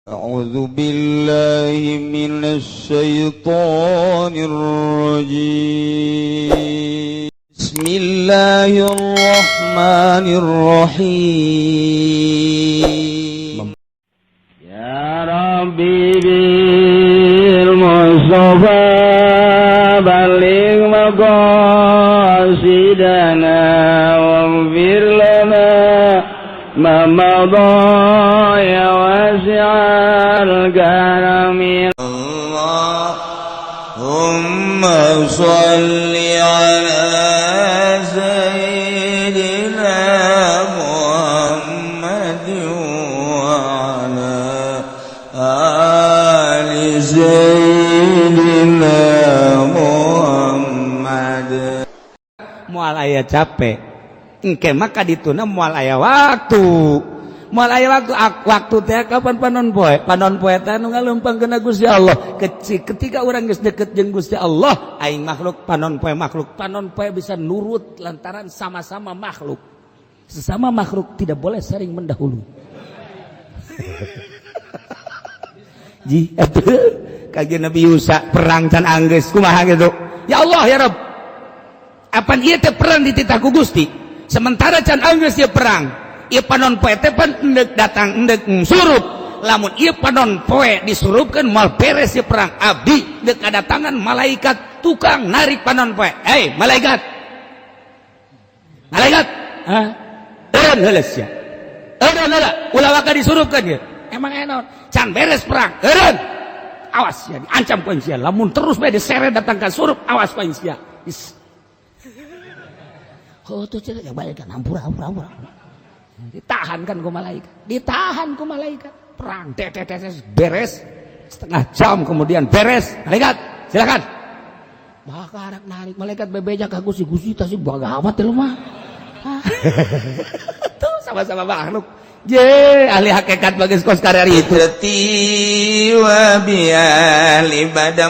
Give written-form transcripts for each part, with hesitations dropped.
أعوذ بالله من الشيطان الرجيم. بسم الله الرحمن الرحيم. يا ربي بالمصطفى بلغ مقاصدنا واغفر لنا ما مضى يا واسع الكرم. اللهم صل على سيدنا محمد وعلى آل سيدنا محمد. Moal aya capek engke maka dituna, moal aya waktu, moal aya waktu. Waktu teh kapan? Panon poe, panon poe teh nu ngaleumpangkeun Gusti Allah. Kecil ketika urang geus deket jeung Gusti Allah, aing makhluk panon poe, makhluk panon poe bisa nurut lantaran sama-sama makhluk. Sesama makhluk tidak boleh saling mendahului. Ji atuh kajian Nabi Yusa perang can anggeus kumaha gitu. Ya Allah, ya Rabb, apan ieu teh perang dititah ku Gusti, sementara can anggeus ieu perang, ieu panon poe teh pan endek datang, endek surup. Lamun ieu panon poe disurupkeun, moal beres ieu perang. Abdi deuk kadatangan malaikat tukang narik panon poe. Hei malaikat, malaikat, hah, eureun heula sia, eureun heula, ulah waka disurupkeun ieu. Emang enon can beres perang, eureun, awas ya, diancam ku aing sia. Lamun terus bae diseret datang ka surup, awas ku aing sia. Is. Oh tuh cek ya balik kan, ampura ampura ampura. Ditahan kan ku malaikat, ditahan ku malaikat. Perang tet tet tet, beres setengah jam kemudian beres. Malaikat, silakan. Bakar narik malaikat bebeja ka Gusti, Gusti tasih bagawat lu mah. Tuh sama-sama makhluk. Je ahli hakikat bagus kos karir itu. وبأهل بدا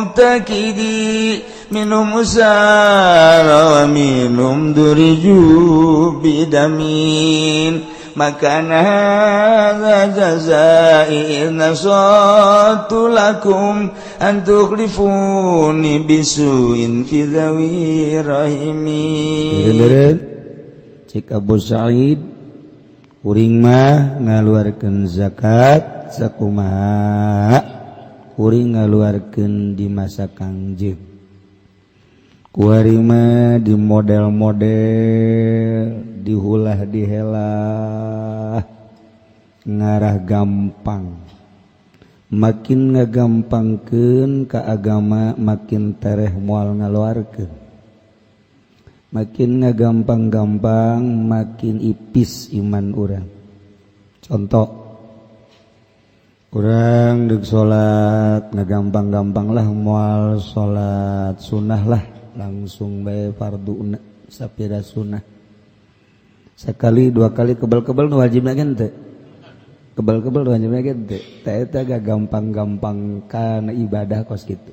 مبتكدي منهم سار ومنهم درجوا بدمين ما كان هذا جزائي إذ نصحت لكم أن تخلفوني بسوء في ذوي رحمي. Cik Abu Sa'id, kuring mah ngaluarkeun zakat sakumaha kuring ngaluarkeun di masa Kangjeng. Kuari mah di model-model dihulah dihelah ngarah gampang, makin ngagampangkeun ka agama makin tereh moal ngaluarkeun, makin ngagampang-gampang makin ipis iman urang. Contoh, urang dek salat ngagampang-gampang lah, moal salat sunah lah, langsung bae fardu sapira sunah sekali dua kali, kebel-kebel nu wajib lagi teh, kebel-kebel nu wajib lagi teh. Teh eta gampang-gampang kana ibadah kos kitu.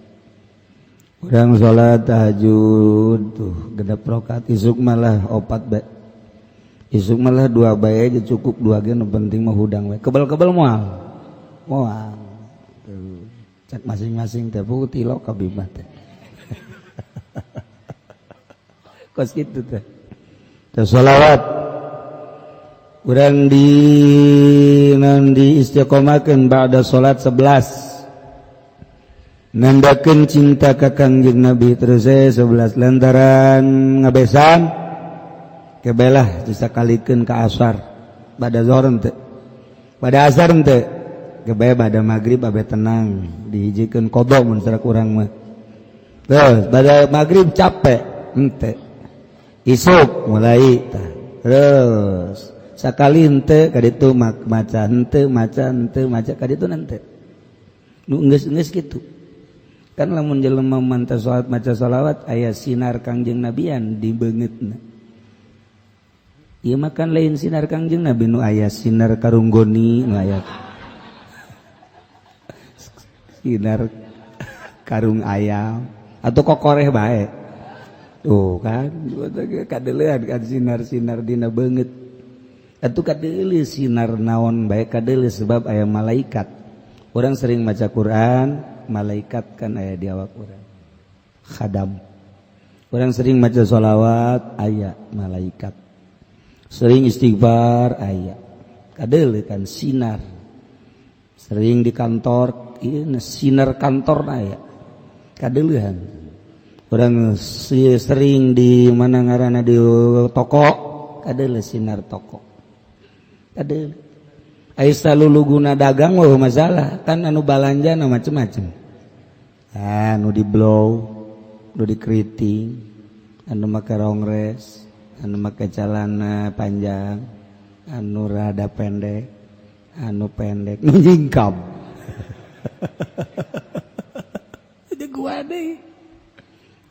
Urang salat tahajud tuh 6 rakaat, isuk malah opat bae, isuk malah dua bae aja cukup, dua ge nu penting mah hudang we. Kebel-kebel moal, moal tuh cek masing-masing teh putih lo kabimah teh kos gitu teh. Teh sholawat urang di non di istiqomahkeun ba'da salat 11, nandakeun cinta ka Kangjeng Nabi. Terus saya 11 lantaran ngabesan kebelah disakalikeun ka asar, pada zuhur henteu, pada asar henteu, kebe pada maghrib abe tenang, dihijikeun qada mun sarak urang mah. Terus pada maghrib capek henteu, isuk mulai tah. Terus sakali henteu kaditu maca henteu, maca henteu, maca kaditu henteu, nu geus-geus kitu kan. Lamun jelema mantap salat maca salawat aya sinar Kangjeng Nabian di beungeutna. Ieu mah kan lain sinar Kangjeng Nabi, nu aya sinar karunggoni, nu aya sinar karung ayam atau kokoreh bae tuh kan, kadelean kan sinar-sinar dina beungeut. Atuh kadeuleu sinar naon bae kadeuleu sebab aya malaikat. Orang sering maca Quran, malaikat kan aya di awak urang. Khadam. Orang sering maca sholawat, aya malaikat. Sering istighfar, aya. Kadeuleu kan sinar. Sering di kantor, ieu sinar kantor aya. Kadeuleuhan. Orang sering di mana ngaranna di toko, kadeuleu sinar toko. Kadeuleu. Ai saluluguna dagang mah masalah, kan anu balanja na macem-macem. Anu di blow, anu di keriting, anu make rongres, anu make celana panjang, anu rada pendek, anu pendek, nu nyingkap. Itu gua deh.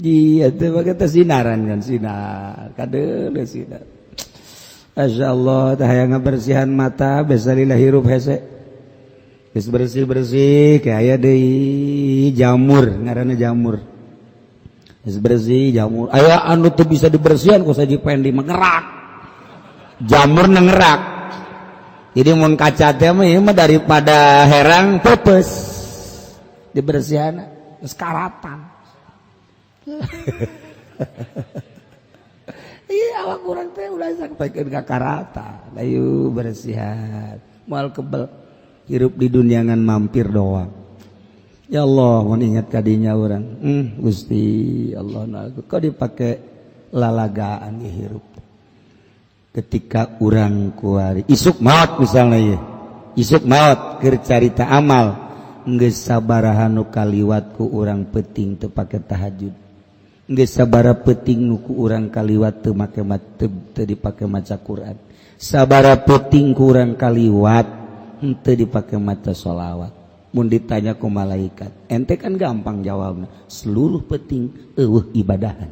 Iya teh make teh sinaran kan sinar, kadeuleu sinar. Masya Allah, tah hayang ngabersihan mata, biasa lila hirup hese. Geus bersih-bersih, kayak aya deui jamur, ngaranna jamur. Geus bersih jamur. Aya anu teu bisa dibersihan ku saji pendi mengerak. Jamur ngerak. Jadi mun kaca teh mah ieu mah daripada herang peupeus. Dibersihan geus karatan. Iya awak urang teh ulah sampaikan ka karata. Ayo bersihan, moal kebel. Hirup di dunia ngan mampir doang. Ya Allah, mun ingat kadinya urang. Gusti Allah na kok dipake lalagaan ieu hirup. Ketika urang kuari isuk maot misalnya ieu. Isuk maot keur carita amal geus sabaraha nu kaliwat ku urang peuting teu pake tahajud. Geus sabara peuting nu ku urang kaliwat teu make teu dipake maca Quran. Sabara peuting ku urang kaliwat henteu dipake maca sholawat. Mun ditanya ku malaikat, ente kan gampang jawabna. Seluruh peuting eueuh ibadahan.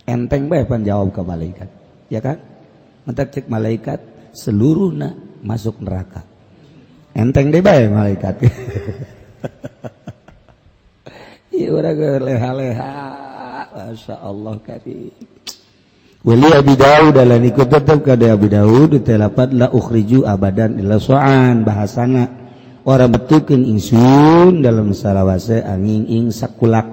Enteng bae pan jawab ke malaikat, ya kan? Mentak cek malaikat seluruhna masuk neraka. Enteng deui bae malaikat. Ieu urang leha-leha. Masya Allah karim. Wali Abi Daud lan ikut tetep ka Abi Daud telapat la ukhriju abadan illa so'an bahasana ora betukeun ingsun dalam salawase angin ing sakulak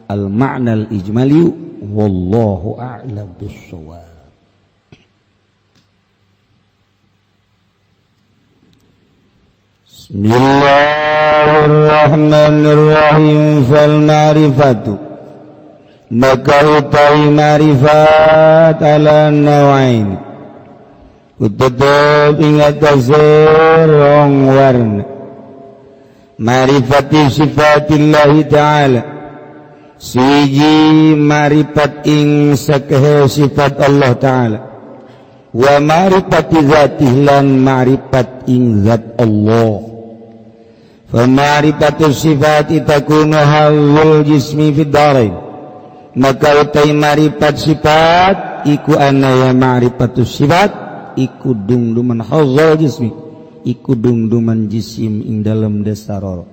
al ma'nal ijmali wallahu a'lam bissawab. Bismillahirrahmanirrahim. Fal ma'rifatu maka utai ma'rifat ala nawain tetep ingat rong warna ma'rifati sifatillahi ta'ala siji ma'rifat ing sakehe sifat Allah ta'ala wa ma'rifati zatih lan ma'rifat ing zat Allah. Fa ma'rifatu sifati takunu hawul jismi fid darain maka utai ma'rifat sifat iku anaya ma'rifatus sifat iku dungduman hawul jismi iku dungduman jisim ing dalem dasaroro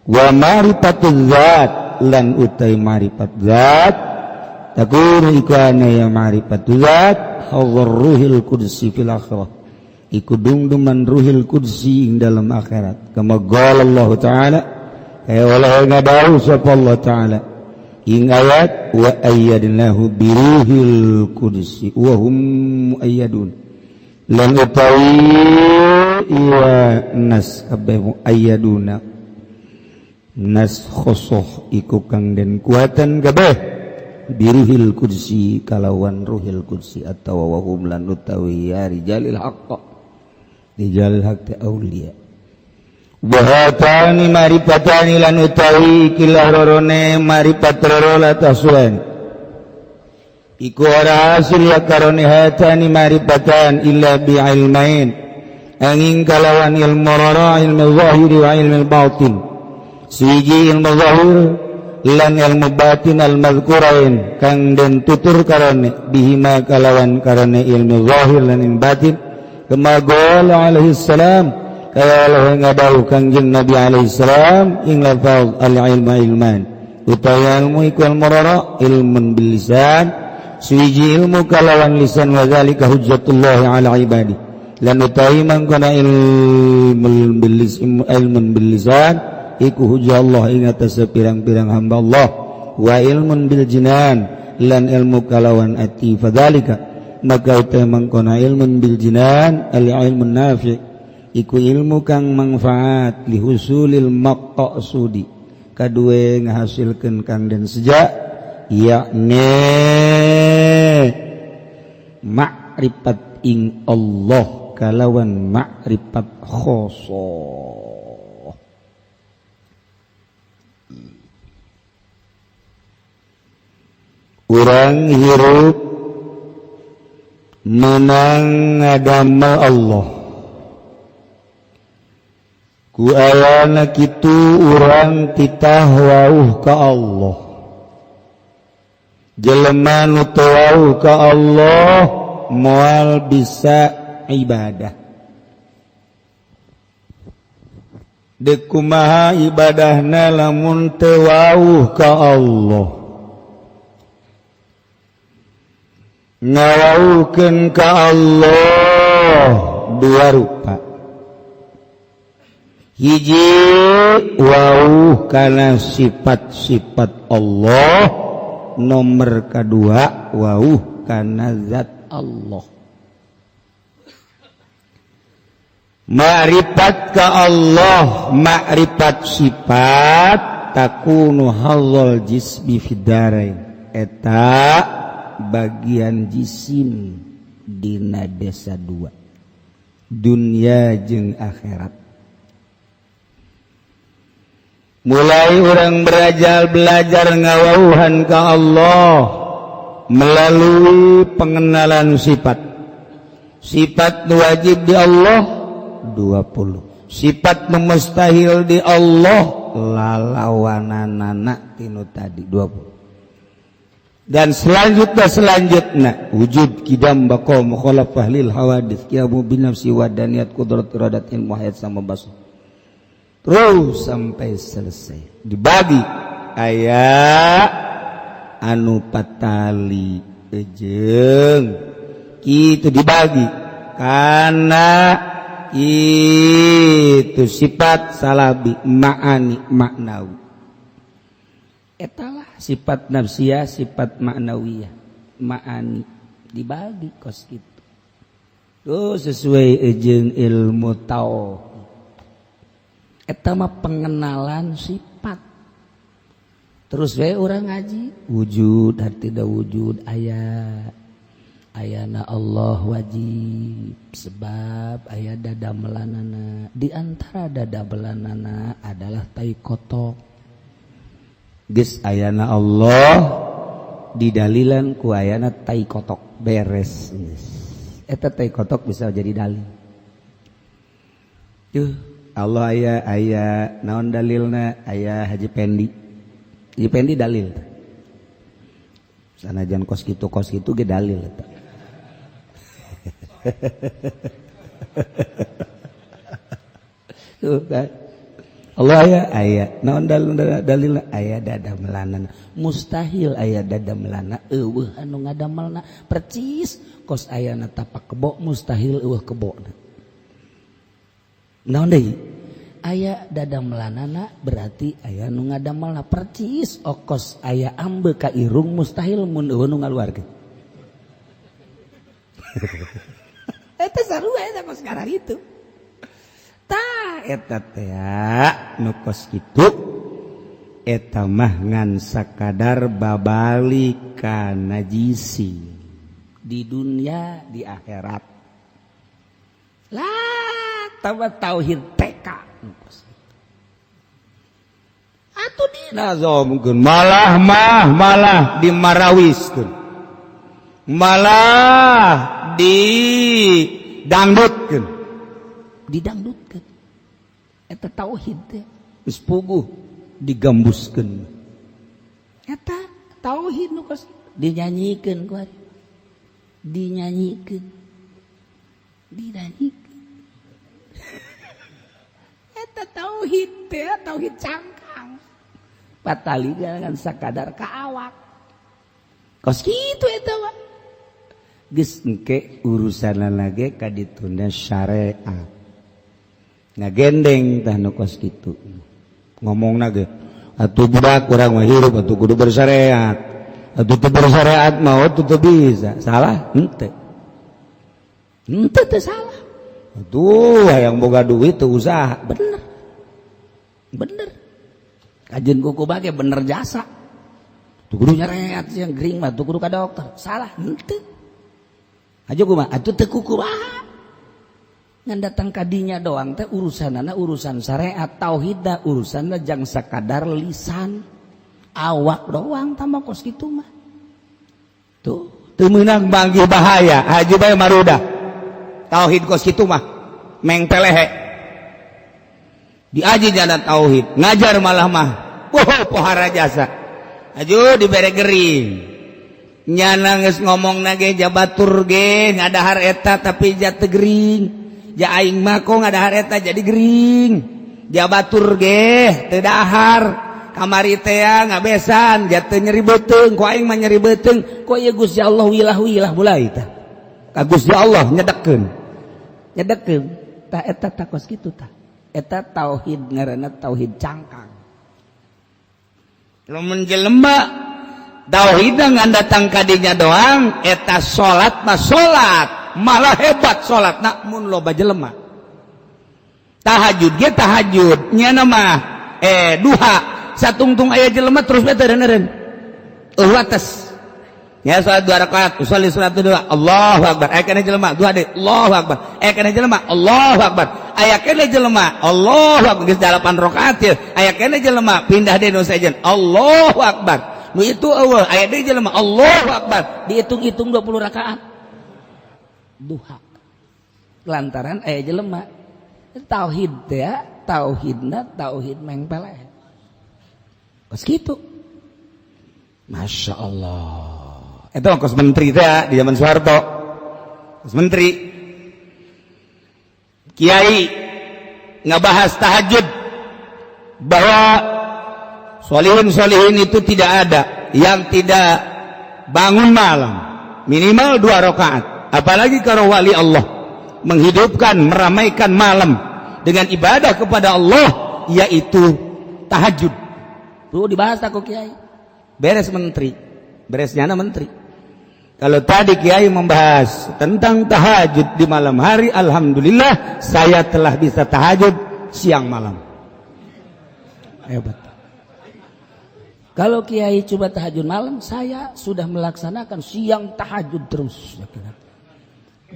wa ma'rifatuz zat lan utai ma'rifat zat takunu iku anaya ma'rifatuz zat hawur ruhil qudsi fil akhirah iku dungduman ruhil qudsi ing dalam akhirat kama qala Allah ta'ala kaya wala ngadawu sapa Allah ta'ala ing ayat wa ayyadnahu biruhil qudsi wa hum muayyadun lan utawi iya nas kabeh muayyaduna nas khosoh iku kang den kuatan kabeh biruhil qudsi kalawan ruhil qudsi atawa wahum lan utawi ya rijalil haqq rijalil haqq auliya wa hatani marifatani lan utawi ikilah rorone marifat roro la taswan iku ora hasil ya karone hatani marifatan illa bi ilmain angin kalawan ilmu roro ilmu zahiri wa ilmu batin siji ilmu zahir lan ilmu batin al mazkurain kang den tutur karone bihima kalawan karone ilmu zahir lan ilmu batin kama qala alaihi salam kaya Allah ngadawu kangjeng Nabi alaihi salam ing lafaz al ilmu ilman utawi ilmu iku al murara ilmun bil lisan suwiji ilmu kalawan lisan wa zalika hujjatullah ala ibadi Lan utawi mangkona ilmun bil lisan iku hujah Allah ing atas pirang-pirang hamba Allah wa ilmun bil jinan lan ilmu kalawan ati fadzalika maka utawi mangkona ilmun bil jinan al ilmun nafi iku ilmu kang manfaat lihusulil maqsudi kadue ngahasilkeun kang den seja yakni makrifat ing Allah kalawan makrifat khosoh. Urang hirup menang ngadamel Allah ku ayana kitu urang titah wauh ka Allah jelema nu teu wauh ka Allah moal bisa ibadah deuk kumaha ibadahna lamun teu wauh ka Allah ngawauhkeun ka Allah dua rupa. Hiji wauh kana sifat-sifat Allah, nomor kedua wauh kana zat Allah. Ma'rifat ka Allah, ma'rifat sifat takunu hadzal jismi fid darain. Eta bagian jisim dina desa dua, dunia jeung akhirat. Mulai orang belajar ngawauhan ka Allah melalui pengenalan sifat. Sifat wajib di Allah 20. Sifat mustahil di Allah lalawananana tinu tadi 20. Dan selanjutnya wujud kidam baqa mukhalafah lil hawadits qiyamu bin nafsi wa daniyat qudrat iradat ilmu hayat sama basah. Terus sampai selesai dibagi aya anu patali jeung kitu dibagi kana itu sifat salabi ma'ani maknawi. Etalah sifat nafsiyah, sifat maknawiyah, ma'ani dibagi kos kitu. Tuh sesuai jeung ilmu tauhid. Eta mah pengenalan sifat. Terus we urang ngaji wujud dan tidak wujud aya ayana Allah wajib sebab aya dadamelanana. Di antara dadamelanana adalah tai kotok. Geus ayana Allah didalilan ku ayana tai kotok beres. Eta tai kotok bisa jadi dalil. Tuh Allah aya aya naon dalilna aya Haji Pendi. Haji Pendi dalil. Sanajan kos kitu ge dalil eta. Tuh kan. Allah aya aya naon dalilna aya dadamelanana. Mustahil aya dadamelana eueuh anu ngadamelna percis kos ayana tapak kebo mustahil eueuh kebona. Naon deui? Aya dadamelanana berarti aya nu ngadamelna percis okos aya ambe ka irung mustahil mun eueuh nu ngaluarkeun. Eta sarua eta kos ngaran itu. Tah eta teh nu kos kitu eta mah ngan sakadar babalik ka najisi di dunia di akhirat. Lah tambah tauhid TK atuh dinazomkeun malah mah malah dimarawiskeun malah didangdutkeun didangdutkeun eta tauhid teh geus puguh digambuskeun eta tauhid nu kos dinyanyikeun ku ari dinyanyikeun dinyanyikeun eta tauhid teh tauhid cangkang patali jangan sakadar ka awak kos kitu eta mah Geus engke urusan lagi ka ditunda syariat. Ngagendeng tah nu kos kitu. Ngomongna ge atuh budak urang mah hirup atuh kudu bersyariat. Atuh teu bersyariat mah atuh teu bisa. Salah henteu. Henteu teu salah. Atuh hayang boga duit teu usaha, bener. Bener. Kajeun kuku bage bener jasa. Tuh kudu nyareat yang gering mah tuh kudu ka dokter. Salah henteu. Aja kumaha atuh teu kukumaha. Ngan datang kadinya doang teh urusanana urusan syariat tauhidna urusanna jang sakadar lisan awak doang tambah kos kitu mah. Tuh teu meunang manggih bahaya haji bae marudah. Tauhid kos kitu mah meng pelehe. Diaji jana tauhid, ngajar malah mah. Wah, pohara jasa. Aju dibere gering. Nyana geus ngomong nage jabatur ge ngadahar eta tapi ja teu gering. Ja aing mah kok ngadahar eta jadi gering. Jabatur ge teu dahar. Kamari teh ngabesan ja teu nyeri beuteung, ku aing mah nyeri beuteung. Kok ieu Gusti Allah wilah-wilah mulai tah. Ka Gusti Allah nyedekeun. Nyedekeun tah eta tah kos kitu tah. Eta tauhid ngaranna tauhid cangkang. Lamun jelema tauhid ngan datang kadinya doang eta salat mah salat malah hebat salat namun loba jelema. Tahajud ge tahajud nyana mah duha satungtung aya jelema terus bae teu eureun. Eueuh atas. Ya salat 2 rakaat, usolli salat 2, Allahu akbar. Aya keneh jelema dua deui, Allahu akbar. Aya keneh jelema, Allahu akbar. Aya keneh jelema, Allahu akbar. Geus 8 rakaat ieu. Aya keneh jelema pindah deui nu sejen, Allahu akbar. Nu itu eueuh, aya deui jelema, Allahu akbar. Dihitung-hitung 20 rakaat. Duha. Lantaran aya jelema. Tauhid teh, tauhidna tauhid mengpeleh. Kos kitu. Masya Allah. Itu kos menteri teh di zaman Soeharto. Kos menteri. Kiai ngebahas tahajud bahwa solihin-solihin itu tidak ada yang tidak bangun malam minimal 2 rakaat. Apalagi kalau wali Allah menghidupkan, meramaikan malam dengan ibadah kepada Allah, yaitu tahajud. Tuh dibahas aku kiai. Beres menteri, beres nyana menteri. Kalau tadi kiai membahas tentang tahajud di malam hari, alhamdulillah saya telah bisa tahajud siang malam. Hebat. Kalau kiai coba tahajud malam, saya sudah melaksanakan siang tahajud terus.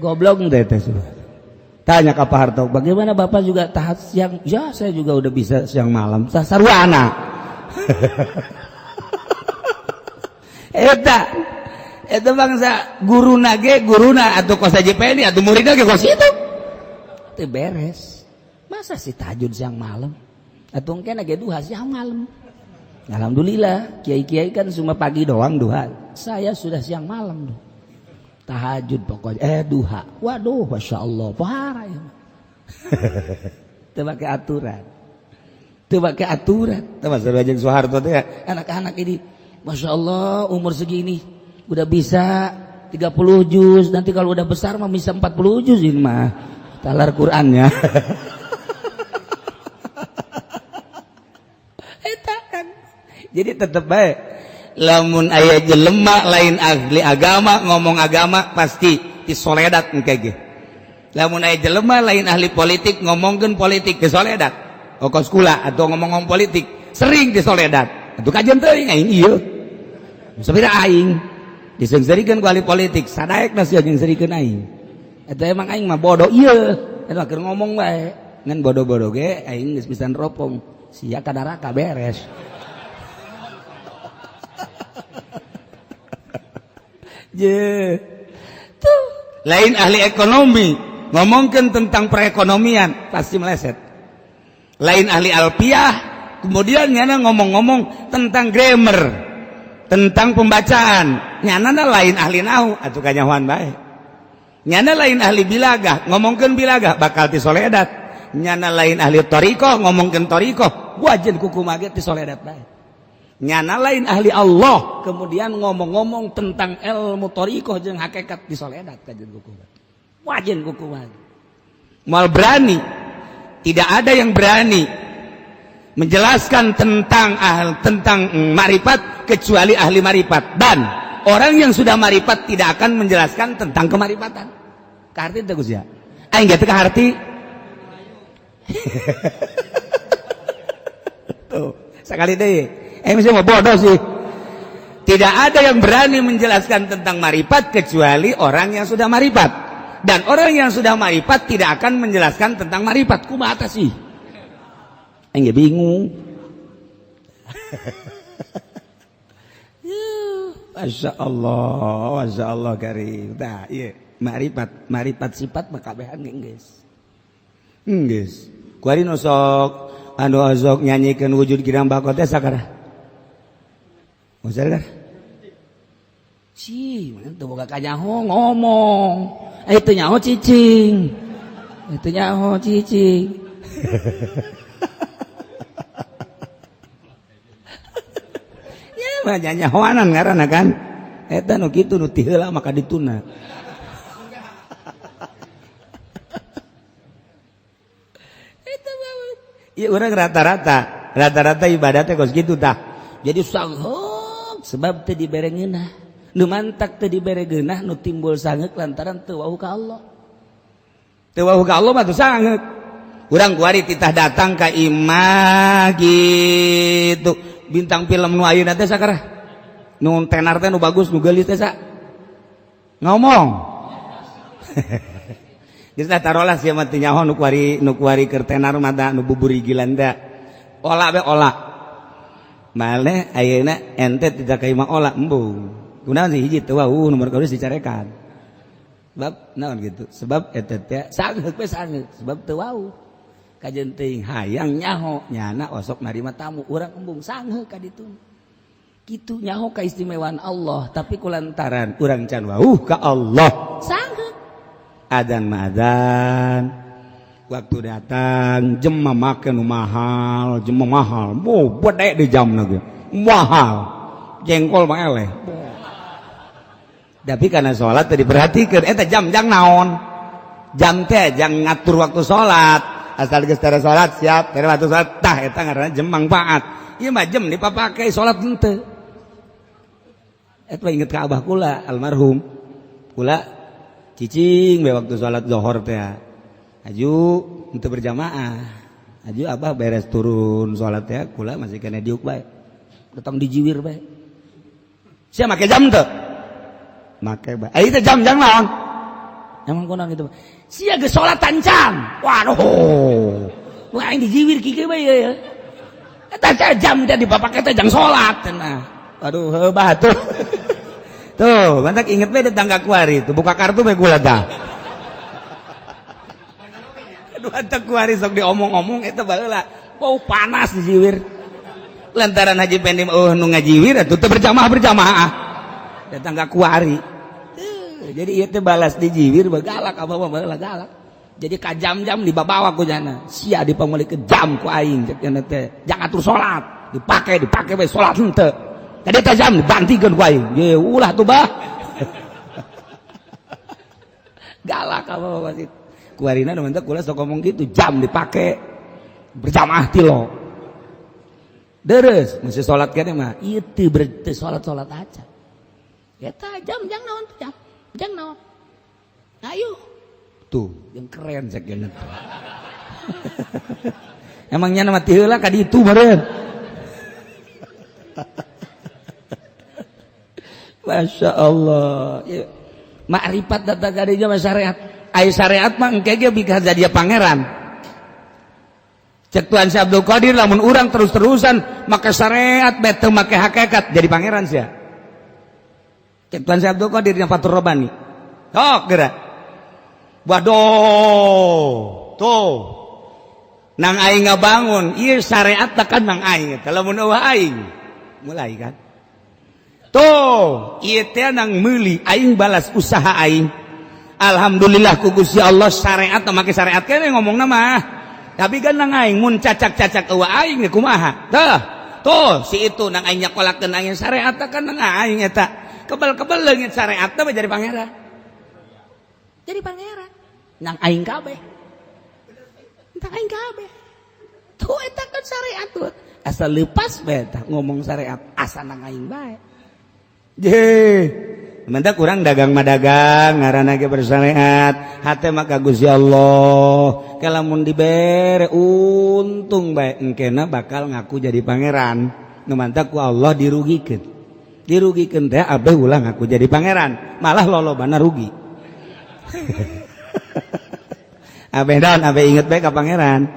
Goblok deh teh sudah. Tanya ke Pak Harto, bagaimana Bapak juga tahajud siang? Ya, saya juga udah bisa siang malam. Sarwana. Eta itu bangsa guru nage guruna atau kos JPN atau muridna ge kos itu. Teu beres. Masa sih tahajud siang malam? Atau engke nage duha siang malam. Alhamdulillah, kiai-kiai kan cuma pagi doang duha. Saya sudah siang malam tuh. Tahajud pokoknya duha. Waduh, Masya Allah, pohara ya. Teu make aturan. Teu make aturan. Teu masalah jeung Soeharto teh anak-anak ini, Masya Allah, umur segini udah bisa 30 juz, nanti kalau udah besar mah bisa 40 juz ini mah. Talar Qur'annya. Eta kan. Jadi tetep bae lamun aya jelema lain ahli agama ngomong agama pasti disoledat engke ge. Lamun aya jelema lain ahli politik ngomongkeun politik disoledat. Okos kula atau ngomong-ngomong politik sering disoledat. Atuh kajian teuing aing ieu. Sabira aing diseungseurikeun ku ahli politik sadaek na sia jeung seurikeun aing. Eta emang aing mah bodoh ieu. Eta keur ngomong bae. Ngan bodoh-bodoh ge aing geus bisa neropong. Sia ka neraka beres. Je. Tuh, lain ahli ekonomi ngomongkeun tentang perekonomian pasti meleset. Lain ahli alpiah kemudian nyana ngomong-ngomong tentang grammar, tentang pembacaan, nyana lain ahli nahu atuh kanyahoan bae. Nyana lain ahli bilagah ngomongkeun bilagah bakal tisoledat. Nyana lain ahli thariqah ngomongkeun thariqah wajen kuku mage tisoledat bae. Nyana lain ahli Allah kemudian ngomong-ngomong tentang ilmu thariqah jeung hakikat disoledat kajeun kukumaha. Wajen kukumaha. Moal berani. Tidak ada yang berani menjelaskan tentang tentang marifat kecuali ahli marifat, dan orang yang sudah marifat tidak akan menjelaskan tentang kemarifatan. Kaharti teu Gus ya? Aing ge teu kaharti. Tuh, sekali deui. Mesti mau bodoh sih. Tidak ada yang berani menjelaskan tentang marifat kecuali orang yang sudah marifat. Dan orang yang sudah marifat tidak akan menjelaskan tentang marifat. Kumaha sih? Aing ge bingung. Masya Allah, Masya Allah karim. Tah, ieu marifat, marifat sifat mah kabehan geus. Geus. Kuari nu sok anu sok nyanyikeun wujud girang bako teh sakara. Musal kan? Si, mana teu boga kanyaho ngomong. Teu nyaho cicing. Teu nyaho cicing. Ya mah nyahoanan ngaranna kan. Eta nu kitu nu ti heula maka dituna. Eta mah ieu urang rata-rata, rata-rata ibadah teh kos kitu tah. Jadi sanghok sebab teu dibere ngeunah. Nu mantak teu dibere geunah nu timbul sangeuk lantaran teu wau ka Allah. Teu wau ka Allah mah teu sangeuk. Urang kuari titah datang ka imah gitu. Bintang film nu ayeuna teh sakarah. Nu tenar teh nu bagus nu geulis teh sa. Ngomong. Geus lah tarolah sia mah teu nyaho nu kuari keur tenar mah da nu buburigilan teh. Ola be ola. Male ayeuna ente tidak ka imah ola embung. Kunaon sih hiji teu wau nomor kadua dicarekan. Sebab naon gitu. Sebab eta teh sangeuk we sangeuk sebab teu wau. Kajeun teuing hayang nyaho nyana osok narima tamu urang embung sangeuk ka ditu. Kitu nyaho kaistimewaan Allah tapi kulantaran urang can wau ka Allah sangeuk. Adzan mah adzan. Waktu datang jem mah make nu mahal, jem mah mahal. Boh bedek di jamna ge. Mahal. Jengkol mah eleh. Tapi karena sholat tadi diperhatikan, eta jam jang naon? Jam teh jang ngatur waktu sholat. Asal geus tara sholat siap, tara waktu sholat tah eta ngaranna jam manfaat. Ieu mah jam dipapake sholat henteu. Eta inget ka abah kula almarhum. Kula cicing we waktu sholat zuhur teh. Aju henteu berjamaah. Aju abah beres turun sholat teh kula masih kena diuk bae. Datang dijiwir bae. Sia make jam teu? Make bae. Itu jam jang naon? Emang kunaon gitu. Sia geus salat tancang. Waduh. Wah aing dijiwir kieu bae ya. Eta teh jam teh dipapake teh jang salat cenah. Waduh, heuh batuh. Tuh, mantak inget bae tetangga kuari tuh buka kartu bae gula tah. Aduh, antak kuari sok diomong-omong eta baheula. Bau panas dijiwir. Lantaran Haji Pendi eueuh nu ngajiwir atuh teu berjamaah-berjamaah. Datang ke kuari. Jadi ieu teh balas dijiwir bagalak abah mah baheula galak. Jadi ka jam-jam dibabawa ku jana. Sia dipamulikeun jam ku aing cek jana teh. Jangan atur salat, dipake bae salat henteu. Tadi teh jam dibantikeun ku aing. Ye ulah tuh bah. Galak abah mah pasti. Kuarina nu mantep kula sok ngomong gitu, jam dipake berjamaah ti lo. Deres, mesti salat keneh mah. Ieu teu berteu salat-salat aja. Eta jam jang naon tuh jam jang naon ayo tuh yang keren cek geuna. Emangnya nama ti heula ka ditu meureun. Masya Allah ya. Makrifat datang ka dieu mah syariat. Ai syariat mah engke ge bika jadi pangeran. Cek Tuan Syekh Abdul Qadir lamun urang terus-terusan make syariat bae teu make hakikat jadi pangeran sia. Cek Tuan Syekh Abdul Qadir yang Fathur Rabbani. Tok geura. Waduh, tuh. Nang aing ngabangun, ieu syariat kan nang aing eta lamun eueuh aing. Mulai kan. Tuh, ieu teh nang meuli aing balas usaha aing. Alhamdulillah ku Gusti Allah syariat make syariat kene ngomongna mah. Tapi kan nang aing mun cacak-cacak eueuh aing kumaha? Tah. Tuh si itu nang aing nyakolakeun aing syariat kan nang aing eta. Kebel-kebel leungit syariat teh jadi pangeran. Jadi pangeran. Nang aing kabeh. Nang aing kabeh. Tuh eta kan syariat tuh. Asal lepas bae tah ngomong syariat asa nang aing bae. Je. Mantap kurang dagang mah dagang ngaranna ge bersyariat hate mah ka Gusti Allah. Kalamun dibere untung bae engkena bakal ngaku jadi pangeran. Nu mantak ku Allah dirugikeun. Dirugikeun teh abeh ulah ngaku jadi pangeran, malah lolobana rugi. Abeh daun abeh inget bae ka pangeran.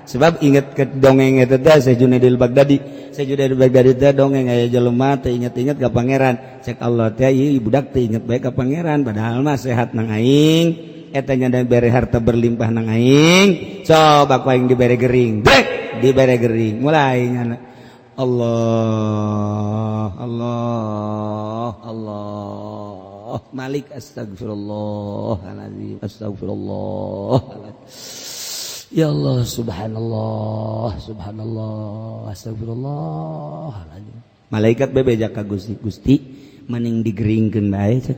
Sebab inget ke dongeng eta teh Syekh Junaidil Baghdadi. Syekh Junaidil Baghdadi teh dongeng aya jelema teh inget-inget ka pangeran. Cek Allah teh ieu budak teh inget bae ka pangeran padahal mah sehat nang aing, eta nya dibere harta berlimpah nang aing. Coba ku aing dibere gering. Brek dibere gering. Mulai nyana Allah Allah Allah Malik astagfirullahalazim astagfirullah. Ya Allah subhanallah subhanallah astagfirullah. Malaikat bebeja ka Gusti, Gusti mending digeringkeun bae cek.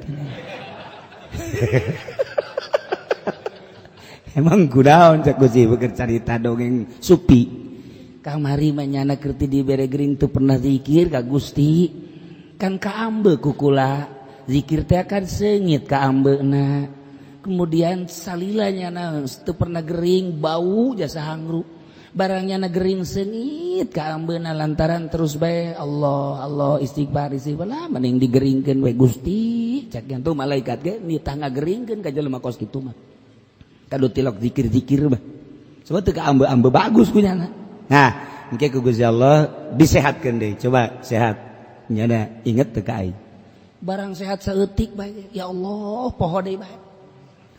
Emang kunaon cek Gusti beker carita dongeng supi. Kamari mah nyana keur ti dibere gering teu pernah zikir ka Gusti. Kan kaambe ku kula zikir teh kan seungit kaambeuna. Kemudian salilanya na teu pernah gering bau jasa hangru barangnya na gering seungit kaambeuna lantaran terus bae Allah Allah istighfar istighfar lah mending digeringkeun we Gusti cak yang tuh malaikat ge nitah ngageringkeun ka jelema kos kitu mah kadu tilok zikir-zikir mah sebab teu kaambe-ambe bagus ku nyana. Nah engke ku Gusti Allah disehatkeun deui coba sehat nyana inget teu ka aing barang sehat saeutik bae ya Allah poho deui bae.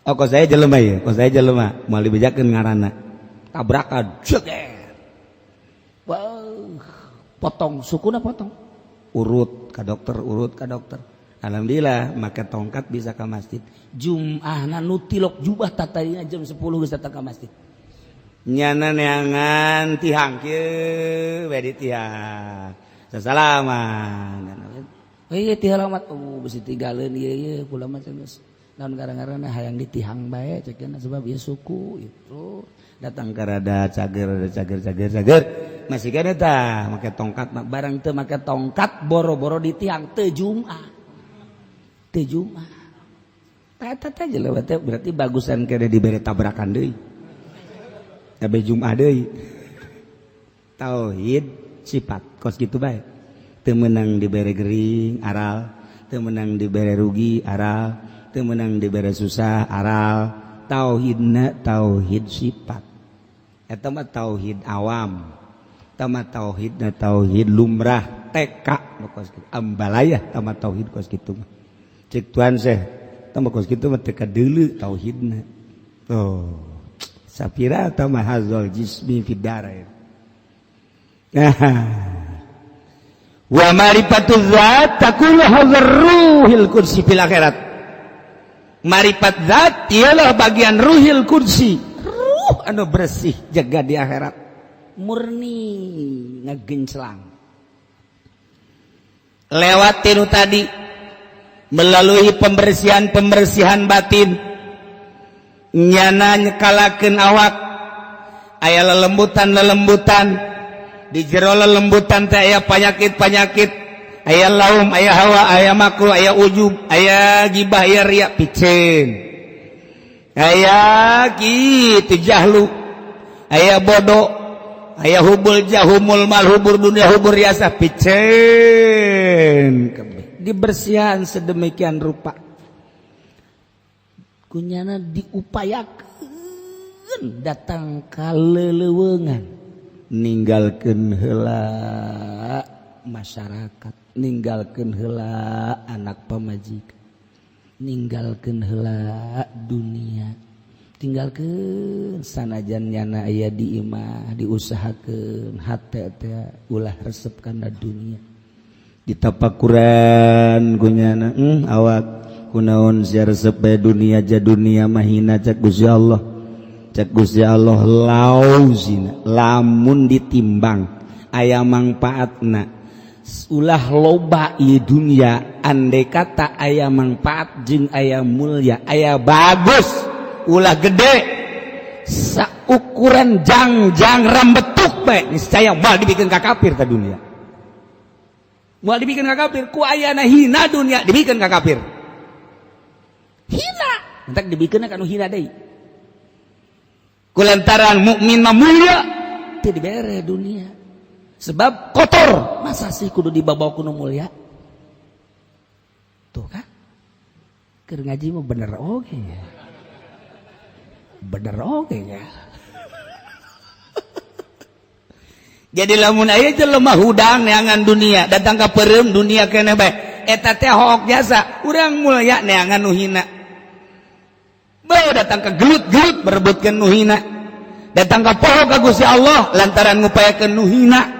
Oh, kok saya jelema ya, kok saya jelema, moal dibejakeun ngaranna. Tabrakan, jeger. Wah, potong sukuna potong. Urut ka dokter, urut ka dokter. Alhamdulillah, make tongkat bisa ka masjid. Jum'ahna nu tilok jubah tatadina jam 10 geus datang ka masjid. Nyana neangan tihang kieu we di tihang. Sasalaman. Heuh tihang alamat, oh bisi tigaleun ieu ieu kula mah geus. Naon gara-garana hayang ditihang bae cekna sebab ieu suku itu datang ka rada cager cager cager cager masih kene tah make tongkat barang teu make tongkat boro-boro ditihang teu Jumat teu Jumat tah eta teh jelema teh berarti bagusan kene dibere tabrakan deui abe Jumat deui tauhid sifat kos kitu bae teu meunang dibere gering aral teu meunang dibere rugi aral teu meunang dibere susah aral tauhidna tauhid sifat eta mah tauhid awam eta mah tauhidna tauhid lumrah TK nu kos kitu ambalayah eta mah tauhid kos kitu mah cek tuan seh eta mah kos kitu mah teu kadeuleu tauhidna tuh sapira eta mah hazal jismi fid darain. Nah wa marifatu zat takunu hadzal ruhil qudsi fil akhirat. Marifat zat ialah bagian ruhil kursi, ruh anu bersih jaga di akhirat murni ngegenclang lewat tinu tadi melalui pembersihan-pembersihan batin nyana nyekalakeun awak aya lelembutan-lelembutan di jero lelembutan teh aya panyakit-panyakit aya laum, aya hawa, aya makruh, aya ujub, aya gibah, aya riya piceun, aya kitu jahlu, aya bodoh, aya hubul jahumul mal hubur dunia hubur riasa piceun, dibersihan sedemikian rupa, kunyana diupayakeun datang ka leleuweungan, ninggalkeun heula masyarakat. Ninggalkeun heula anak pamajikan, ninggalkeun heula dunia, tinggalkeun sanajan nyana aya di imah diusahakeun hate teh ulah resep kana dunia. Ditapakuran ku nyana awak kunaon sia resep bae dunia ja dunia mahina cek Gusti Allah. Cek Gusti Allah lauzina lamun ditimbang Aya mangpaatna. Ulah loba ieu dunia andai kata aya mangpaat jeung aya mulia, aya bagus, ulah gede. Saukuran jangjang rambetuk bae niscaya moal dibikeun ka kafir ta dunia. Moal dibikeun ka kafir ku ayana hina dunia dibikeun ka kafir. Hina, entak dibikeun ka nu hina deui. Kulantaran mukmin mah mulia teu dibere dunia. Sebab kotor, masa sih kudu dibawa ku nu mulia? Tuh kan? Keur ngaji mah bener oge ya. Bener oge ya. Jadi lamun aya jelema hudang neangan dunia, datang ka peureum dunia keneh bae. Eta teh hook jasa, urang mulia neangan nu hina. Bae datang ka gelut-gelut berebutkeun nu hina. Datang ka poho ka Gusti Allah lantaran ngupayakeun nu hina.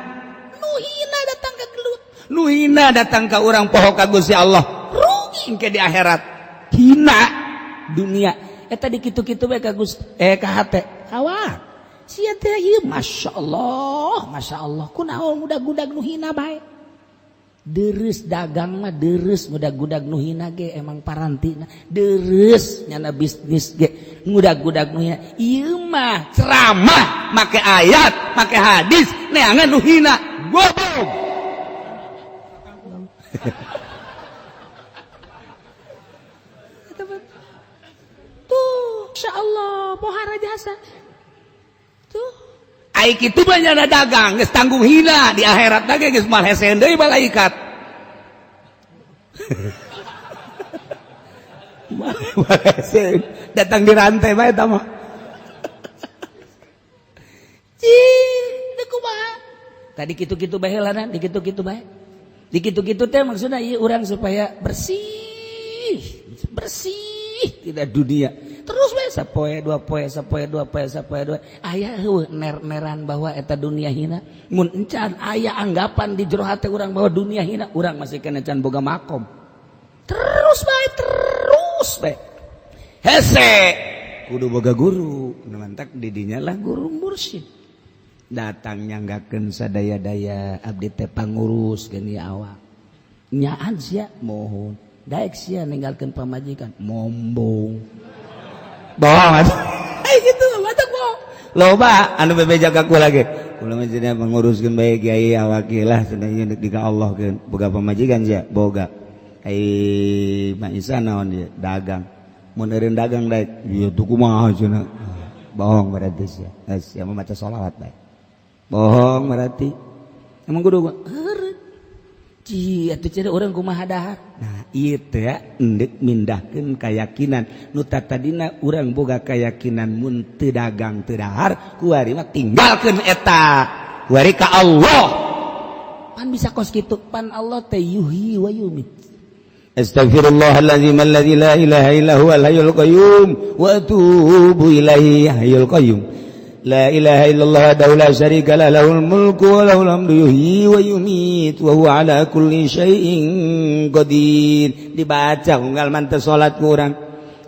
Nu hina datang ka gelut, nu hina datang ka urang poho ka Gusti Allah. Rugi engke di akhirat. Hina dunia. Eta di kitu-kitu bae ka Gusti ka hate. Awak. Sia teh ieu masyaallah, masyaallah. Kunaon mudag-gudag nu hina bae. Deres dagang mah deres mudag-gudag nu hina ge emang parantina. Deres nyana bisnis ge mudag-gudag nu hina. Ieu mah ceramah make ayat, make hadis neangan nu hina. Goblok. Tuh, insyaallah pohara jasa. Tuh. Ai kitu mah nyana dagang geus tanggung hina di akhirat ge geus moal hese deui malaikat. Moal hese datang di rantai bae eta mah. Cih, teu kumaha. Tadi kitu-kitu bae heulana, dikitu-kitu bae. Dikitu-kitu teh maksudna ieu urang supaya bersih, bersih tidak dunia. Terus bae sapoe dua poe sapoe dua poe sapoe dua aya heueuh ner-neran bahwa eta dunia hina. Mun encan aya anggapan di jero hate urang bahwa dunia hina, urang masih kena can boga makom. Terus bae terus bae. Hese kudu boga guru, nu mantak di dinya lah guru mursyid. Datang nyanggakeun sadaya-daya abdi teh pangurus geuning awak. Nyaan sia mohon, daek sia ninggalkeun pamajikan mombong. Bohong atuh. Gitu mata bohong. Loba anu bebeja ka kula ge. Kula mah cenah manguruskeun bae kiai awak lah cenah ieu deuk ka Allah keun. Boga pamajikan sia, boga. Ai Mak Isa naon ieu dagang. Mun eureun dagang daek, ieu tuh kumaha cenah. Bohong berarti sia. Geus sia mah maca sholawat bae. Bohong berarti. Emang kudu heureun. Ci atuh cenah urang kumaha dahar. Nah, ieu teh endek mindahkeun keyakinan nu tadina urang boga keyakinan mun teu dagang teu dahar kuari mah tinggalkeun eta. Kuari ka Allah. Pan bisa kos kitu, pan Allah teh yuhyi wa yumit. Astaghfirullahalazim alladzi la ilaha illa huwal hayyul qayyum wa atubu ilaihi hayyul qayyum. La ilaha illallah wahdahu la syarika lah lahul mulku wa lahul hamdu yuhyi wa yumiit wa huwa ala kulli syai'in qadir. Dibaca unggal manteu salat ku urang.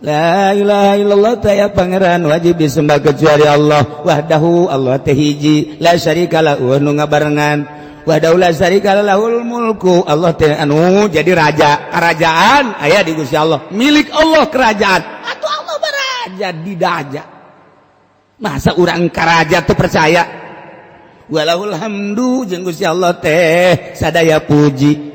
La ilaha illallah teh aya pangeran wajib disembah kecuali Allah wahdahu Allah teh hiji la syarika lahu nu ngabarengan wahdahu la syarika lahul mulku Allah teh anu jadi raja kerajaan aya di Gusti Allah milik Allah kerajaan atuh Allah baraja didaja. Masa urang karaja tuh percaya walahul hamdu jeung Gusti Allah teh sadaya puji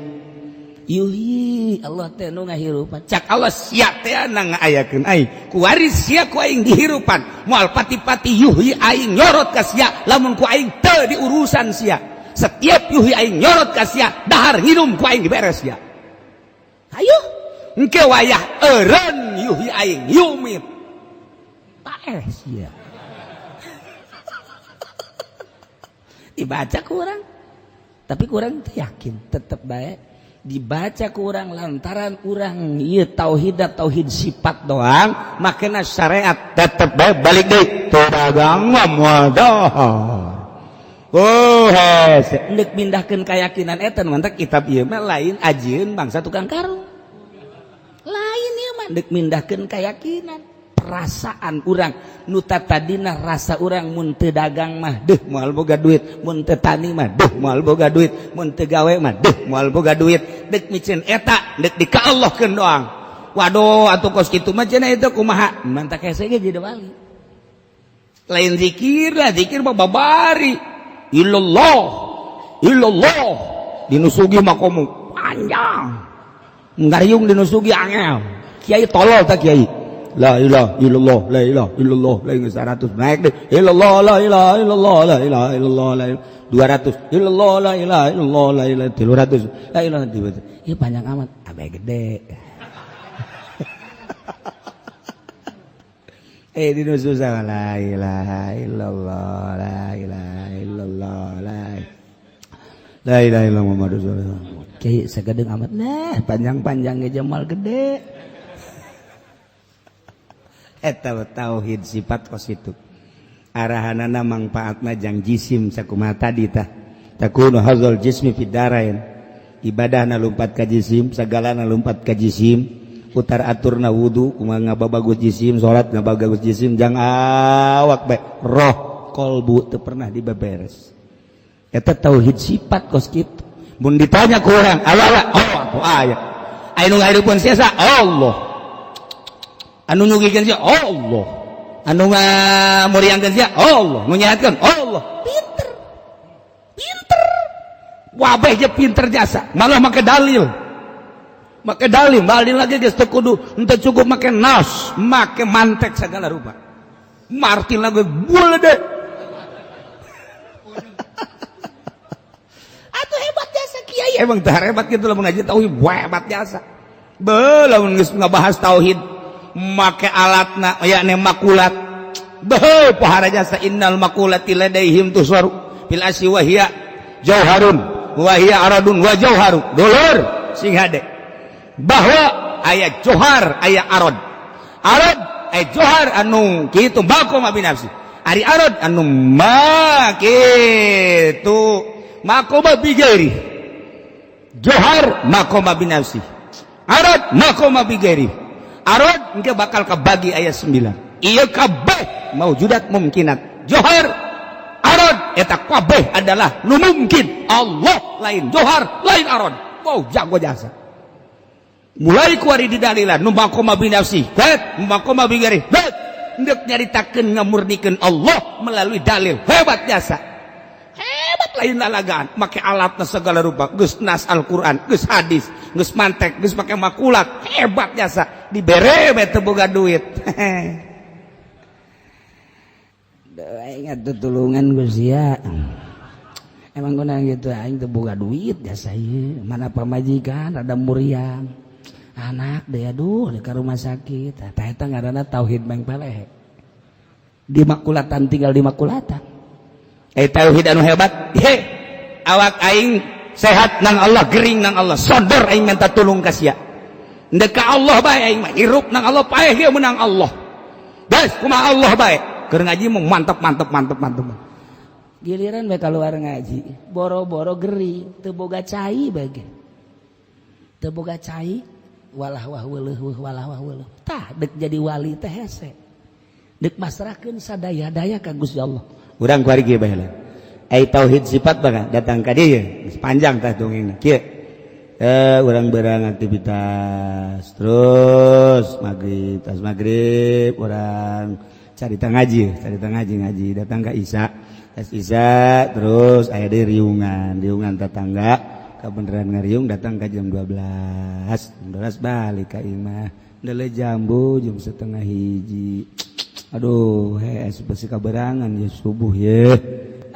yuhi Allah teh nu ngahirupan cak Allah sia teh na ngaayakeun aing kuari sia ku aing dihirupan moal pati-pati yuhi aing nyorot ka sia lamun ku aing teu diurusan sia setiap yuhi aing nyorot ka sia dahar nginum ku aing diberes sia hayu engke wayah eureun yuhi aing yumit paeh sia. Dibaca kurang, tapi kurang yakin tetap baik dibaca kurang lantaran kurang ieu tauhid tauhid sifat doang makna syariat tetap baik balik deui teu dagang mah moal dahar. Oh hese endek mindahkeun keyakinan eta nu mantak kitab ieu mah lain ajieun bangsa tukang karung lain ieu mah endek mindahkeun keyakinan Perasaan urang nu tadina rasa urang mun teu dagang mah deuh moal boga duit, mun teu tani mah deuh moal boga duit, mun teu gawe mah deuh moal boga duit. Dek miceun eta dek di ka Allahkeun doang. Waduh atuh kos kitu mah cenah itu kumaha? Mantak hese ge jadi wali. Lain zikir lah, zikir mah babari. Illallah, illallah. Dinu sugih mah komo panjang. Ngariung dinu sugih angel. Kiai tolol tak kiai. La ilaha illallah, la ilaha illallah, la ilaha 100 naik deh. Illallah, la ilaha illallah, la ilaha illallah, la ilaha 200. Illallah, la ilaha illallah, la ilaha 300. La ilaha 300. Ieu panjang amat, abe gede. Dinu susah la ilaha illallah, la ilaha illallah, la ilaha illallah Muhammadur Rasulullah. Kiai sagedeung amat nah, panjang-panjang ge jamal gede. Eta tauhid sifat kos itu. Arahanana mangpaatna jang jisim sakumaha tadi tah. Takunu hadzal jismi fid darain. Ibadahna lumpat ka jisim, sagalana lumpat ka jisim. Utar aturna wudu kumaha ngababagus jisim, salat ngababagus jisim, jang awak bae roh kolbu teu pernah dibeberes. Eta tauhid sifat kos kitu. Mun ditanya ku urang, Allah oh atuh aya. Aya nu ngahirupkeun sia Allah. Anu nyugihkeun sia Allah. Anu ngamuriangkeun sia Allah, nu nyehatkeun Allah. Pinter. Pinter. Wabeh je pinter jasa, malah make dalil. Make dalil, dalil lagi geus teu kudu, henteu cukup make nas, make mantek segala rupa. Martin lagi boleh deh. Atuh hebat jasa kiai, emang teh hebat kitu lamun ngaji tauhid, hebat jasa. Beuh lamun geus ngabahas tauhid make alatna yakni makulat. Beuh pohara jasa innal makulati ladaihim tusaru fil asyi wa hiya jauharun wa hiya aradun wa jauharu. Dulur sing hade. Bahwa aya johar aya arad. Arad aya johar anu kitu maqom abi nafsi. Ari arad anu ma kitu maqom bi ghairi. Johar maqom abi nafsi. Arad maqom bi ghairi. Arad engke bakal kabagi ayat 9. Ieu kabeh maujudat mumkinat. Johar arad eta kabeh adalah nu mungkin. Allah lain johar lain arad. Wow jago jasa. Mulai kuari didalilan nu maqoma bi nafsi, bet maqoma bi ghairi, bet ndek nyaritakeun ngamurnikeun Allah melalui dalil. Hebat jasa. Hebat lain lalagaan, make alatna segala rupa, geus nas Al-Qur'an, geus hadis, geus mantek, geus make makulat, hebat jasa. Dibere bae teu boga duit. Aing atuh tulungan geus sia. Emang guna gitu aing teu boga duit jasa ieu, mana pamajikan rada muriang. Anak deh aduh di rumah sakit. Tah eta ngaranna tauhid meng palehe. Di makulatan tinggal di makulatan. Tauhid anu hebat. He, awak aing sehat nang Allah, gering nang Allah, sodor aing minta tulung ka sia. Ndek ka Allah bae aing mah, hirup nang Allah, paeh ge menang Allah. Geus kumaha Allah bae. Keur ngaji mah mantep mantep mantep mantep. Giliran bae kaluar ngaji, boro-boro gering, teu boga cai bae ge. Teu boga cai walah wah weuleuh walah wah weuleuh. Tah dek jadi wali teh hese. Dek masrahkeun sadaya-daya ka Gusti Allah. Urang kuari ge bae lah. Ai tauhid sifat bae datang ka dieu, panjang tah dongengna. Kieu. Urang berang aktivitas terus maghrib, tas maghrib urang carita ngaji, ngaji datang ka Isya. Tas Isya terus aya deui riungan, riungan tetangga. Kebenaran ngariung datang ke jam 12, 12 balik ke imah, ndele jambu jam 12:30. Aduh, hees besi kaberangan ya subuh ye.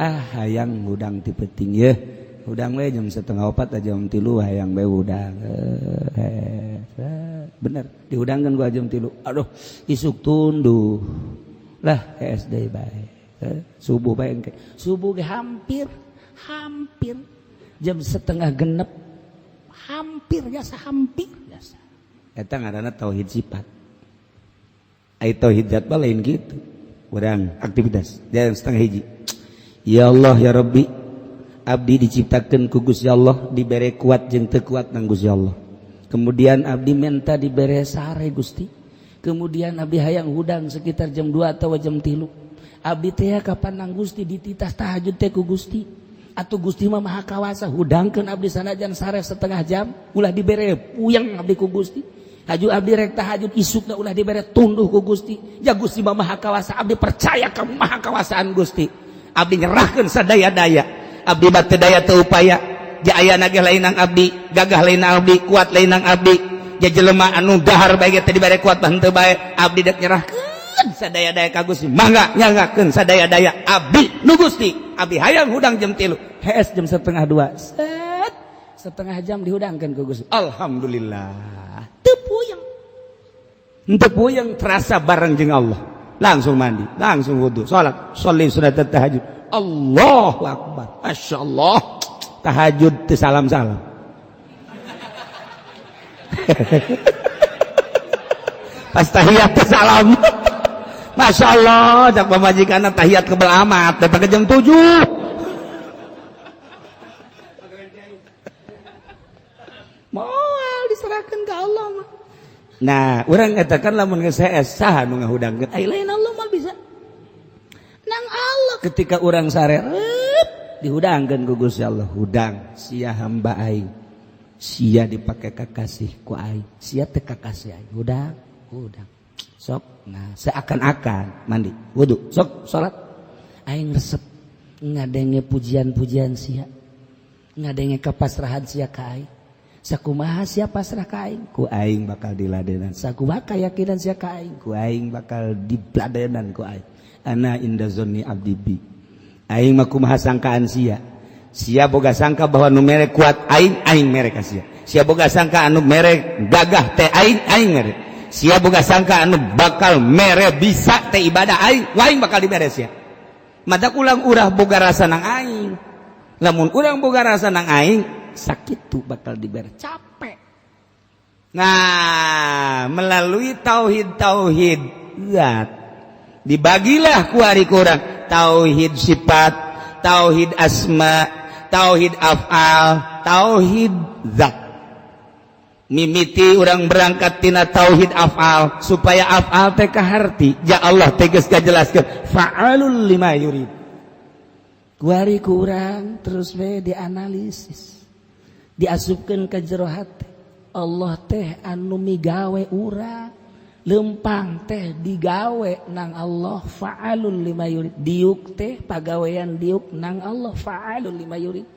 Ah, hayang hudang ti peuting ye. Hudang we jam 3:30 jam 3 hayang bae hudang. Bener, dihudangkeun gua jam 3. Aduh, isuk tunduh. Lah, hees deui bae. Subuh bae engke. Subuh ge hampir jam 5:30 hampir jasa hampir jasa. Eta ngaranna tauhid sifat. Ai tauhid zat mah lain kitu. Urang aktivitas jam 12:30. Ya Allah ya Rabbi, abdi diciptakeun ku Gusti Allah, dibere kuat jeung teu kuat nang Gusti Allah. Kemudian abdi minta dibere sare Gusti. Kemudian abdi hayang hudang sekitar jam 2 atau jam 3. Abdi teh kapan nang Gusti dititah tahajud teh ku Gusti. Atuh Gusti mah maha kawasa, hudangkeun abdi sanajan sare setengah jam, ulah dibere puyeng abdi ku Gusti. Haju abdi rek tahajud isukna ulah dibere tunduh ku Gusti. Ya Gusti mah maha kawasa, abdi percaya ka maha kawasaan Gusti. Abdi nyerahkeun sadaya-daya. Abdi mah teu daya teu upaya. Ja ayana ge lain nang abdi, gagah lain nang abdi, kuat lain nang abdi. Ja jelema anu dahar bae ge teu dibere kuat mah henteu bae. Abdi dek nyerahkeun sadaya-daya ka Gusti. Mangga nyanggakeun sadaya-daya abdi nu Gusti. Abdi hayang hudang jam 3. Hees jam 1:30. Set. Setengah jam dihudangkeun ku Gusti. Alhamdulillah. Teu puyeng. Teu puyeng terasa bareng jeung Allah. Langsung mandi, langsung wudu, salat, sholli sunat tahajud. Allahu akbar. Masyaallah. Tahajud teu salam-salam. Pas tahiyat teu salam. Masya Allah, cak pamajikanna tahiyat kebel amat, datang ke jam 7. Moal diserahkan ke Allah mah. Nah, urang katakan lamun geus hees saha nu ngahudangkeun? Ai lain Allah mah bisa. Nang Allah ketika urang sare dihudangkeun ku Gusti Allah, hudang sia hamba aing. Sia dipake kakasih ku aing, sia teu kakasih aing. Hudang, hudang. Sok, nah seakan-akan mandi, wudu, sok salat. Aing resep ngadenge pujian-pujian sia. Ngadenge kapasrahan sia ka aing. Sakumaha sia pasrah ka aing, ku aing bakal diladenan. Sakumaha kayakinan sia ka aing, ku aing bakal dibladenan ku aing. Ana inda zonni abdi bi. Aing mah kumaha sangkaan sia. Sia boga sangka bahwa nu mere kuat aing, aing mere ka sia. Sia boga sangka anu mere gagah teh aing, aing mere. Sia boga sangka anu bakal mere bisa teh ibadah aing, aing bakal dibere sia. Matak ulang urah boga rasa nang aing. Lamun urang boga rasa nang aing, sakitu bakal dibere capek. Nah, melalui tauhid-tauhid zat dibagilah ku ari kurang tauhid sifat, tauhid asma, tauhid af'al, tauhid zat. Mimiti urang berangkat tina tauhid af'al supaya af'al teh kaharti. Ya Allah teh geus kajelaskeun fa'alul lima yurid. Kuari ku urang terus we dianalisis. Diasupkeun ka jero hate. Allah teh anu migawe urang. Lempang teh digawe nang Allah fa'alul lima yurid. Diuk teh pagawean diuk nang Allah fa'alul lima yurid.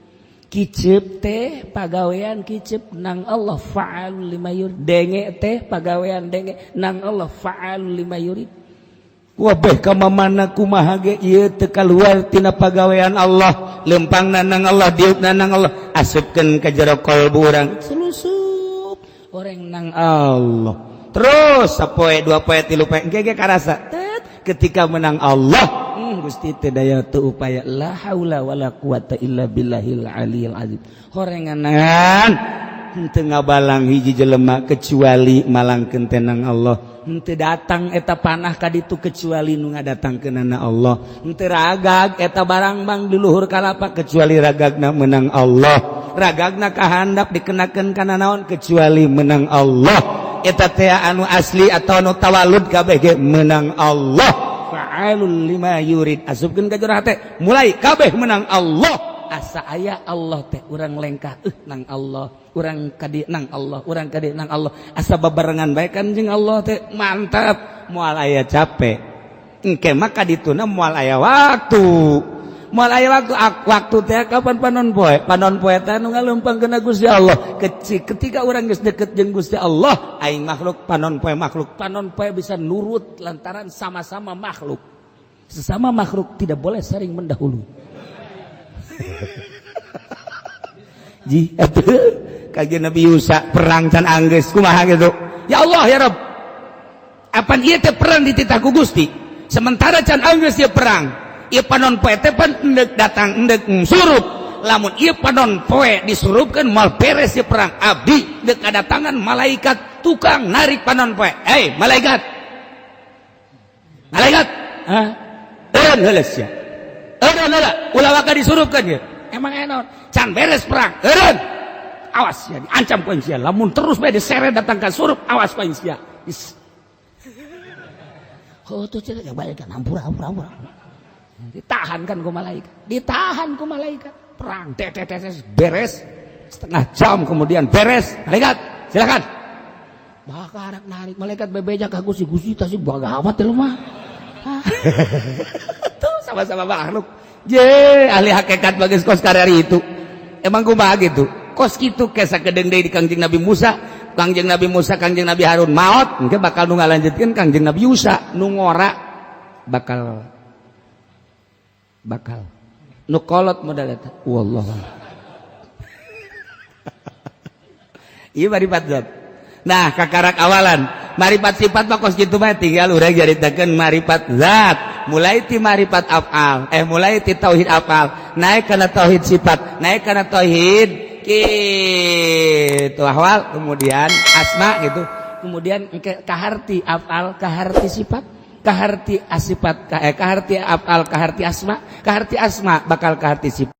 Kicep teh pagawean kicep nang Allah fa'alul lima yurid. Denge teh pagawean denge nang Allah fa'alul lima yurid. Wabeh ka mamana kumaha ge ieu teu kaluar tina pagawean Allah. Lempangna nang Allah, diukna nang Allah. Asupkeun ka jero kalbu urang. Selusup oreng nang Allah. Terus sapoe dua poe tilu poe engke ge karasa. Ketika menang Allah, Gusti teu daya teu upaya, la haula wala quwata illa billahil aliyil azim. Horenganan henteu ngabalang hiji jelema kecuali malangkeun teh nang Allah. Henteu datang eta panah ka ditu kecuali nu ngadatangkeunana Allah. Henteu ragag eta barang bang di luhur kalapa kecuali ragagna menang Allah. Ragagna ka handap dikenakeun kana naon kecuali menang Allah. Eta teh anu asli atau anu tawalud kabeh ge menang Allah. Fa'alul lima yurid. Asupkeun ka jero hate, mulai kabeh menang Allah. Asa aya Allah teh urang lengkah nang Allah, urang kadi nang Allah, urang kadi nang Allah. Asa babarengan bae kan jeung Allah teh mantap, moal aya capek. Engke mah ka dituna moal aya waktu. Moal aya waktu, waktu teh kapan panon poe? Panon poe teh nu ngaleumpangkeun Gusti Allah. Ketika urang geus deket jeung Gusti Allah, aing makhluk, panon poe makhluk. Panon poe bisa nurut lantaran sama-sama makhluk. Sesama makhluk tidak boleh saling mendahului. Ji atuh kajian Nabi Yusa perang can anggeus kumaha gitu. Ya Allah ya Rabb. Apan ieu teh perang dititah ku Gusti. Sementara can anggeus ieu perang. Ieu panon poe teh pan endek datang endek surup. Lamun ieu panon poe disurupkeun moal beres ieu perang. Abdi deuk kadatangan malaikat tukang narik panon poe. Hei malaikat. Malaikat. Hah? Eureun heula sia. Eureun heula, ulah waka disurupkeun ieu. Emang enon can beres perang. Eureun. Awas ya diancam ku aing sia. Lamun terus bae diseret datang ka surup, awas ku aing sia. Oh tuh cenah ya balik kan, hampura hampura hampura. Ditahan kan ku malaikat. Ditahan ku malaikat. Perang tet tet tet, beres. Setengah jam kemudian beres. Malaikat, silakan. Bakal narik malaikat bebeja ka Gusti, Gusti tasik bagawat lu mah. Tuh sama-sama makhluk. Je, ahli hakikat bagus kos karari itu. Emang kumaha gitu? Kos kitu ke sakedeung deui di Kangjeng Nabi Musa, Kangjeng Nabi Musa, Kangjeng Nabi Harun maot, engke bakal nu ngalanjutkeun Kangjeng Nabi Yusa, nu ngora bakal bakal nu kolot modal eta. Wallah. Ieu maripat zat. Nah, kakarak awalan maripat sifat mah kos kitu mah tinggal urang jaritakeun maripat zat. Mulai ti maripat afal, mulai ti tauhid afal, naik kana tauhid sifat, naik kana tauhid kitu ahwal, kemudian asma gitu. Kemudian kaharti afal, kaharti sifat, kaharti asifat, kaharti afal, kaharti asma, kaharti asma bakal kaharti sifat.